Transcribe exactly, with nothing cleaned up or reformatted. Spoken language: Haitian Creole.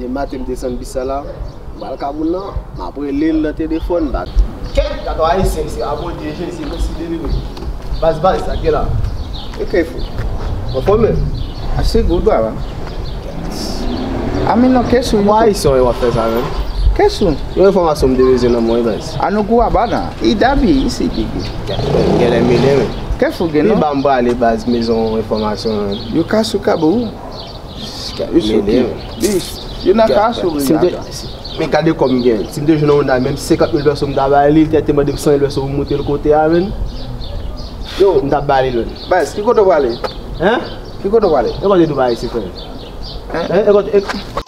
Demen maten m desann bis sa la, m pral ka moun nan, m ap rele l nan telefòn, m pa. Kèt, gad on Ayisyen, se a Bondye, Jezi, konsidere li. Baz, baz, sa k gen la? E Kefou. Anfòme? Ase good, baba. Ami non, Kefou. Mwen Ayisyen, w ap fè sa menm. Kefou. Yon enfòmasyon m te bezwen nan mwen, baz. A nou kou a bana. I dabi, isi, gigi. Genlè mele, men. Kefou gen non. Li ba m prale, baz, bezwen enfòmasyon. Yo ka sou kabou. Yo soki. Yo nan ka sou. Men gade kòb m gen. Si m te jwenn yon moun la, menm senkant mil pèso m ta ba li, li te mande m san mil pèso pou m moute l kote a, menm. Yo, m ta ba li l, menm. Baz, ki kote w prale? Hein? Ki kote w prale? E kote nou ba isi, frè? Hein? E kote, e,